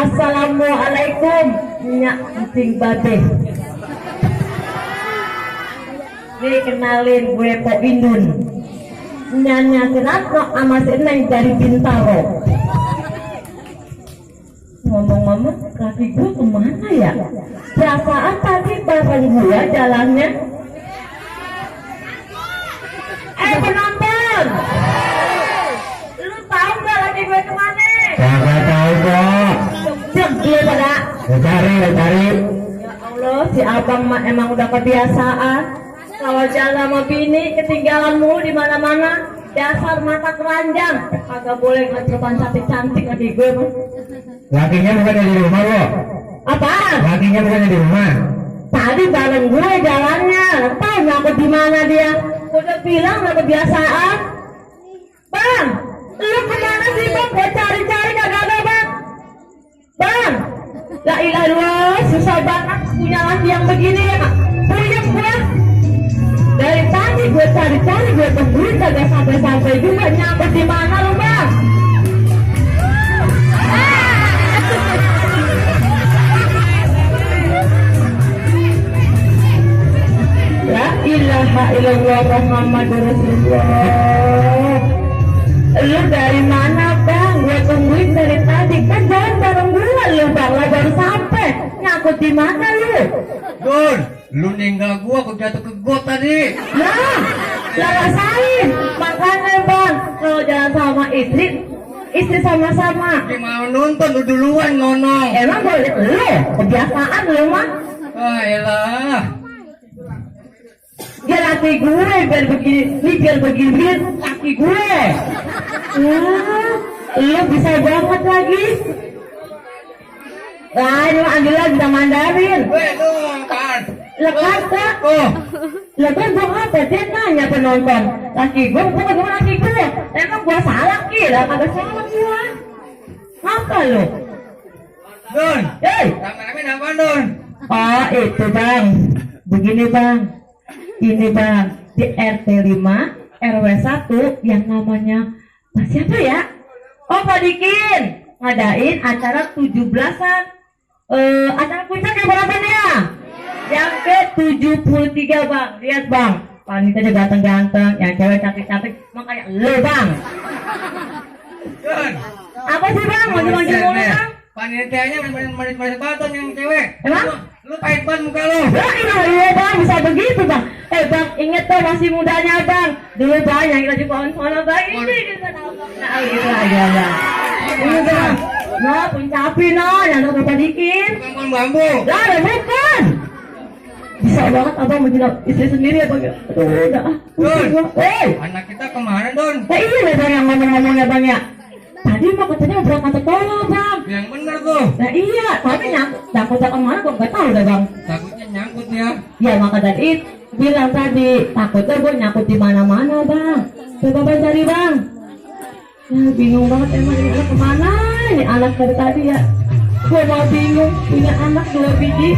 Assalamualaikum nyak cing babe. Nih kenalin gue Po Indun. Nyanya Sinatno sama si Neng dari Bintaro. Ngomong-ngomong kaki gue kemana ya? Perasaan tadi bareng gue jalannya. Penonton, lu tahu nggak lagi gue kemana? Kagak tahu kok. Iya pada. Cari. Ya Allah, si abang mah emang udah kebiasaan. Kalau jalan sama bini ketinggalan mulu di mana-mana. Dasar mata keranjang. Kagak boleh ngeliat perempuan cantik-cantik lagi gue mah. Lakinya bukan di rumah lo. Apaan? Lakinya bukan di rumah. Tadi bareng gue jalannya. Tahu nyangkut di mana dia? Udah bilang udah kebiasaan. Bang, lu kemana sih bang? Gue cari-cari kagak ada bang. Bang, la ilaha illallah, susah banget punya laki yang begini ya kak. Puyeng gue. Dari tadi gue cari-cari, gue tungguin kagak sampai-sampai juga nyampe di mana lu bang? La ilaha illallah Muhammadur Rasulullah. Lu dari mana bang? Gue tungguin dari tadi kan jalan bareng gue lu bang, lah baru sampai. Nyangkut di mana lu? Gun, lu ninggal gua jatuh ke got tadi. Lah rasain. Makanya bang, kalau jalan sama istri sama-sama. Mau nonton lu duluan ngonong. Emang boleh lu? Kebiasaan lu mah. Ah elah. Dia laki gue biar begini laki gue. Lu bisa banget lagi. Nah ini mah ambil lagi bisa Mandarin. Weh lu kan. Lekas kak. Lekas gue apa? Dia nanya penonton. Laki gue bukan gue laki gue. Emang gue salah kira kagak salah gue. Apa lu? Don. Hei. Kameramen apa Don? Oh itu bang. Begini bang. Ini bang, di RT 5 RW 1 yang namanya siapa ya? Oh Pak Dikin ngadain acara 17-an. Acara puncak yang berapa dia? Yang ke-73 bang. Lihat bang, panitanya ganteng-ganteng, yang cewek cantik-cantik, emang kayak lo bang. Don. Apa sih bang? Maju-maju mulu bang. Panitianya manis-manis baton yang cewek. Emang? Lu pahit banget muka lu. Iya bang, bisa begitu bang. Bang, inget tuh masih mudanya bang. Dulu bang, yang kita jumpa sono bang. Ini kita tahu bang. Nah gitu aja bang. Ini bang. Nah, puncapi noh, yang udah Bapak Dikin. Bukan bambu. Lah, ya bukan. Bisa banget abang menjina istri sendiri ya bang. Aduh, udah. Don. Hei. Anak kita kemana Don? Iya nih bang yang ngomong-ngomongnya bang ya. Tadi mah katanya berangkat sekolah bang. Yang bener tuh. Nah iya, tapi nyangkut kemana gue nggak tahu deh bang. Takutnya nyangkut ya. Ya maka dari itu bilang tadi takutnya gue nyangkut di mana-mana bang. Coba bang cari bang. Ya bingung banget emang ini anak kemana ini anak dari tadi ya. Gue mau bingung punya anak 2 biji.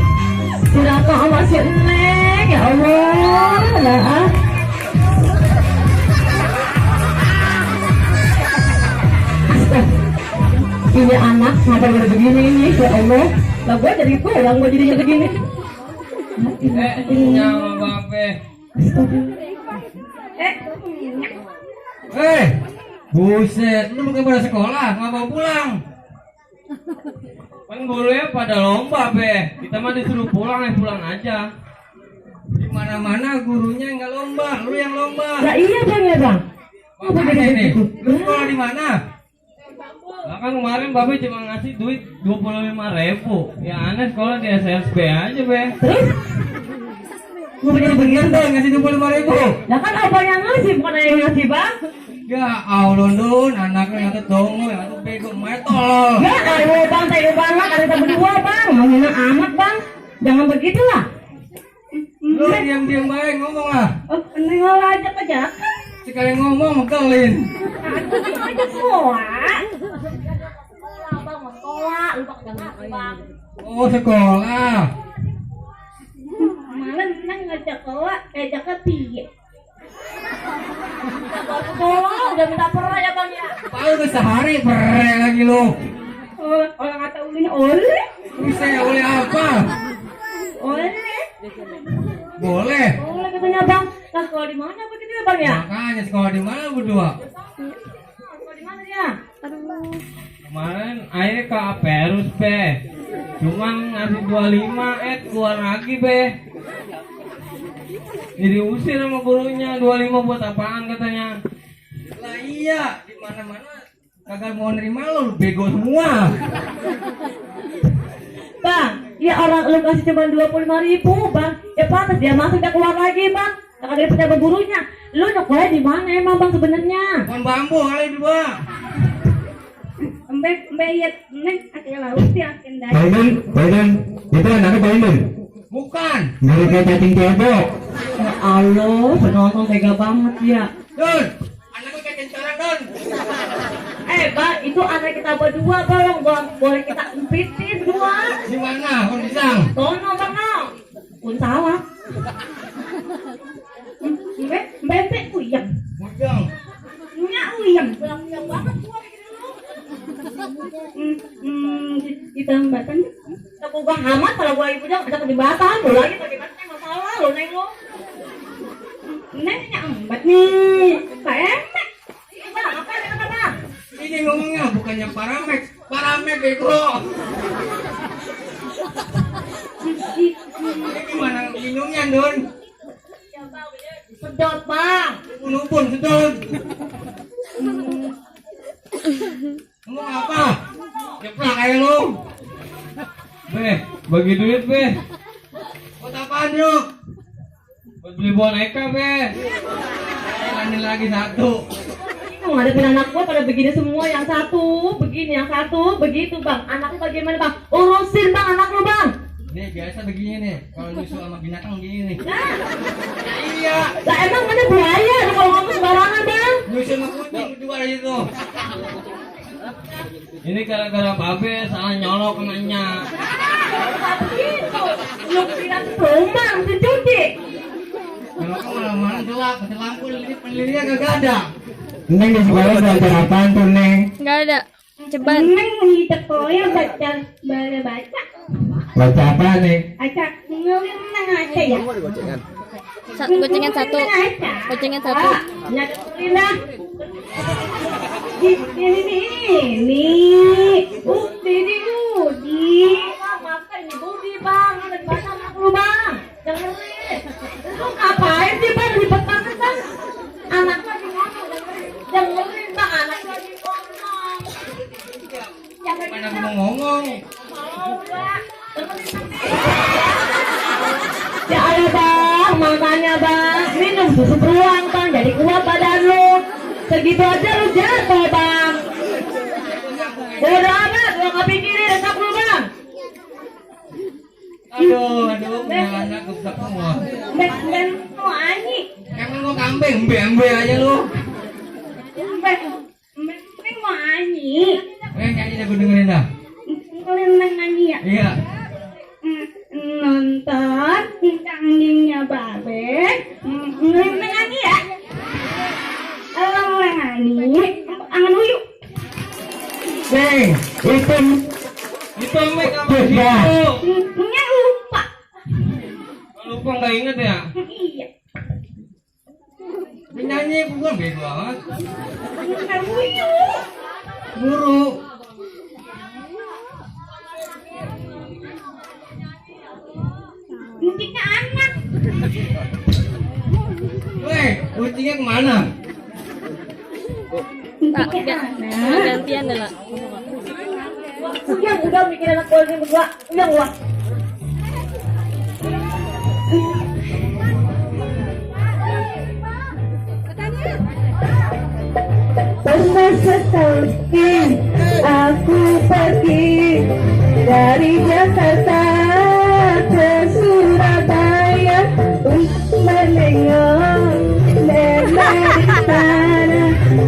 Diraka sama si Neng ya Allah. Lah. Ini anak kenapa udah begini ini ya Allah. Lah gue jadi pulang gue jadinya begini. Nyawa bape. Buset, lu bukan pada sekolah, nggak mau pulang. Kan gurunya pada lomba be, kita mah disuruh pulang aja. Di mana-mana gurunya nggak lomba, lu yang lomba. Lah iya bang ya bang. Apa Makanya jadi nih, begitu? lu sekolah di mana? Nah, kan kemarin babe cuma ngasih duit 25.000. Ya aneh sekolah di SSB aja be. Terus? Gue bener-bener tuh ngasih 25.000. Lah kan abang yang ngasih bukan yang ngasih bang. Ya Allah Don, anaknya yang ketemu, yang tuh bego, emaknya tolol. Ya ayo bang, tayo banget ada kita berdua bang. Menghina amat bang. Jangan begitulah. Lu diam-diam baik ngomong lah. Oh, meninggal aja aja. Sekali ngomong mekelin. Aja semua. Abang mau sekolah, lu pakai bang. Oh sekolah. Mana nang ngajak sekolah, ngajak piye? Sekolah udah minta perai ya bang ya. Tahu tuh sehari berai lagi lu. Orang kata katanya oleh. Bisa oleh apa? Oleh. Boleh. Oleh katanya bang. Nah sekolah di mana begitu ya bang ya? Makanya sekolah di mana berdua? Sekolah di mana dia? Kemarin air ke Aperus be. Cuman ngasih 25 keluar lagi be. Jadi usir sama gurunya 25 buat apaan katanya. Lah iya, di mana-mana kagak mau nerima lo, bego semua. Bang, ya orang lu kasih cuma 25.000 bang. Ya pantas dia masuk dia keluar lagi bang. Kakak dia percaya gurunya. Lu nyekolahnya di mana emang bang sebenarnya? Kon bambu kali dua. Badan, itu anaknya Badan. Bukan. Mirip kayak cacing cebok. Ya Allah, penonton tega banget ya. Don, anakku kayak kencaran Don. Bang, itu anak kita berdua bang. Boleh kita umpitin berdua. Di mana? Kon bilang. Tono bang no. Pun salah. Mbak uyang. Bujang. Nya uyang. Uyang banget gua kayak gitu. Ditambahkan. Aku gua hamat kalau gua ibu jangan ada kejebatan. Lo lagi terlibatnya masalah lo neng lo. Nengnya embat nih. Kayak bang, apa yang kata bang? Ini ngomongnya bukannya paramek bego. Ini gimana minumnya Don? Sedot bang. Pun sedot. Ngomong apa? Jeplak aja lu. Be, bagi duit be. Buat apaan yuk? Buat beli boneka be. Ambil lagi satu. Kamu ngadepin anak gua pada begini semua, yang satu begini, yang satu begitu bang. Anak lu bagaimana bang? Urusin bang anak lu bang. Nih biasa begini nih. Kalau nyusul sama binatang begini nih. Nah, Iya. lah emang mana buaya lu kalau ngomong sembarangan bang? Nyusul sama kucing berdua di situ. Ini gara-gara babe salah nyolok kenanya. Begitu. Lu kira rumah mesti cuci. Kalau kau malam-malam gelap, kasih lampu pelirinya kagak ada. Neng di sekolah belajar apaan tuh Neng? Nggak ada. Cepat. Neng di sekolah baca. Baca apa nih? Acak ngeliat nang aja ya. Gocengan satu. Gocengan satu. Nyakitin ini. Budi. Bang, maafkan ini Budi bang. Ada di bahasa anak lu bang. Dengerin. Lu ngapain sih bang? Ribet banget bang. Anak lagi ngomong. Dengerin bang. Anak lagi ngomong. Jangan Mana aku mau ngomong? mau bang. Ya Allah bang, makanya bang, minum susu beruang bang, jadi kuat badan lu. Segitu aja lu jatuh bang. Bodoh amat, lu nggak pikirin resep lu bang. Aduh, punya anak gebrak semua. Ben mau ani, Emang gua kambing, embe aja lu. ben mau ani. Nyanyi dah gua dengerin dah. Kalian nyanyi ya? Iya. Nonton canggihnya babe, nyanyi ya? Kalau nyanyi, angan uyuk. Neng, Itu Mek apa Ya. itu? Nya lupa. Lupa nggak inget ya? Iya. Penyanyi gua bego banget. Angan uyuk. Guru. Kucingnya anak. Weh, kucingnya kemana? Pak, Kucingnya ga- anak. gantian dah lah. Udah mikir anak gue ini berdua. Udah gua. Pernah sekali aku pergi dari Jakarta ke Surabaya untuk menengok nenek di sana,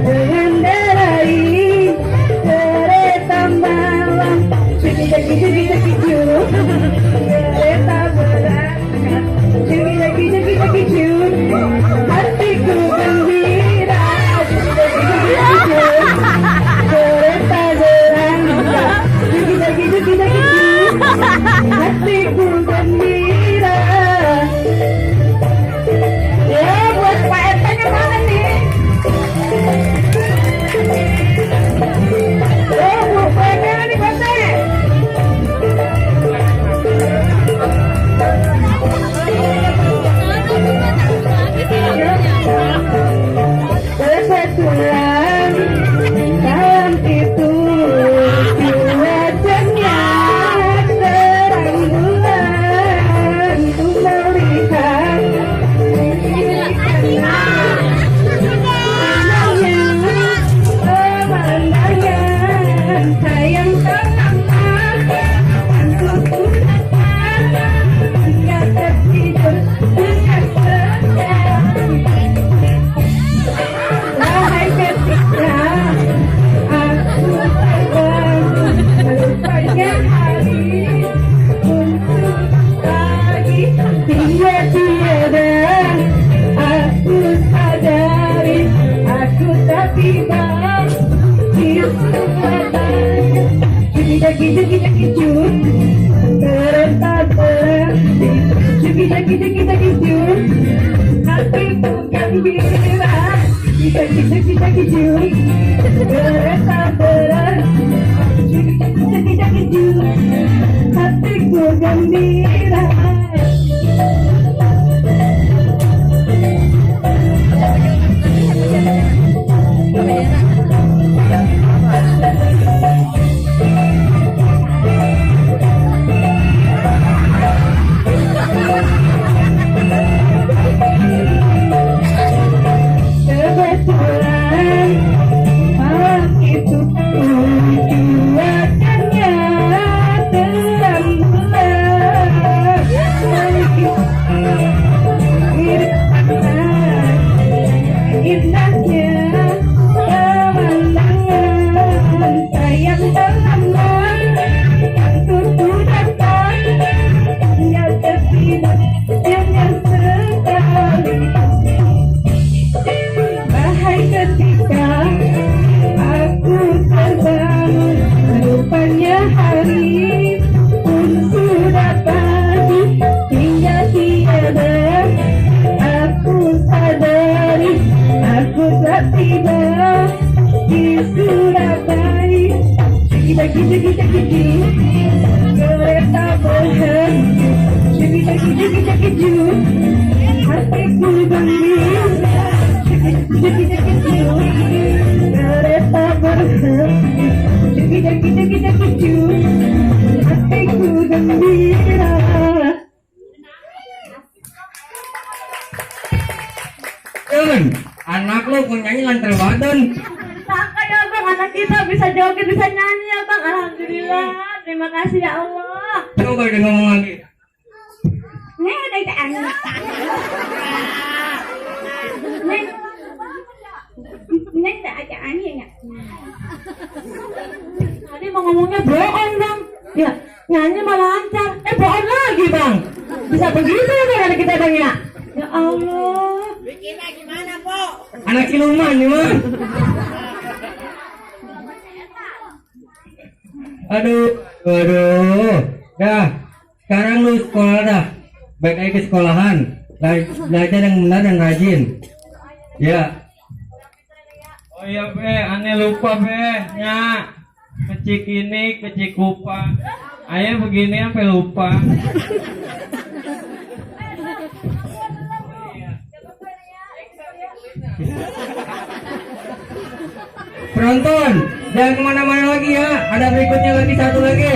mengendarai kereta malam, kereta berangkat, hatiku gembira, kereta berangkat, hatiku gembira. Ya buat Pak RT-nya mana nih? Oh, Bu PT nih PT. Kebetulan malam itu wajahnya terang bulan untuk melihat pemandangan sayang terlama untuk hingga tertidur dengan tenang. Wahai ketika aku terbang melupanya hari untuk pagi tiada aku sadari aku tak tiba di suasana kita kereta berhenti kita hatiku gembira kita kereta berhenti kita hatiku gembira. Kebetulan malam itu wajahnya terang bulan indahnya pemandangan sayang terlama untuk datang hingga tertidur dengan sekali. Wahai ketika aku terbangun rupanya hari pun sudah pagi hingga tiada aku sadari aku telah tiba di Surabaya. Kita kereta berhenti kita hatiku gembira. Kereta berhenti kita hatiku gembira. Yun, anak lo penyanyi lantar badan. Sangka ya bang, anak kita bisa joget, bisa nyanyi ya bang. Alhamdulillah, terima kasih ya Allah. Coba dia ngomong lagi. Nih udah itu anak. Nih tak aja aneh ya. Tadi mau ngomongnya bohong bang. Ya nyanyi malah lancar. Bohong lagi bang. Bisa begitu ya bang anak kita bang ya. Ya Allah. Bikinnya gimana, Po? Anak siluman nih mah. Aduh. Dah, sekarang lu sekolah dah. Baik lagi ke sekolahan. Belajar yang benar dan rajin. Ya. Oh iya be, aneh lupa be, nya kecik ini, kecik kupa. Ayah begini sampai lupa. Penonton, jangan kemana-mana lagi ya. Ada berikutnya lagi satu lagi.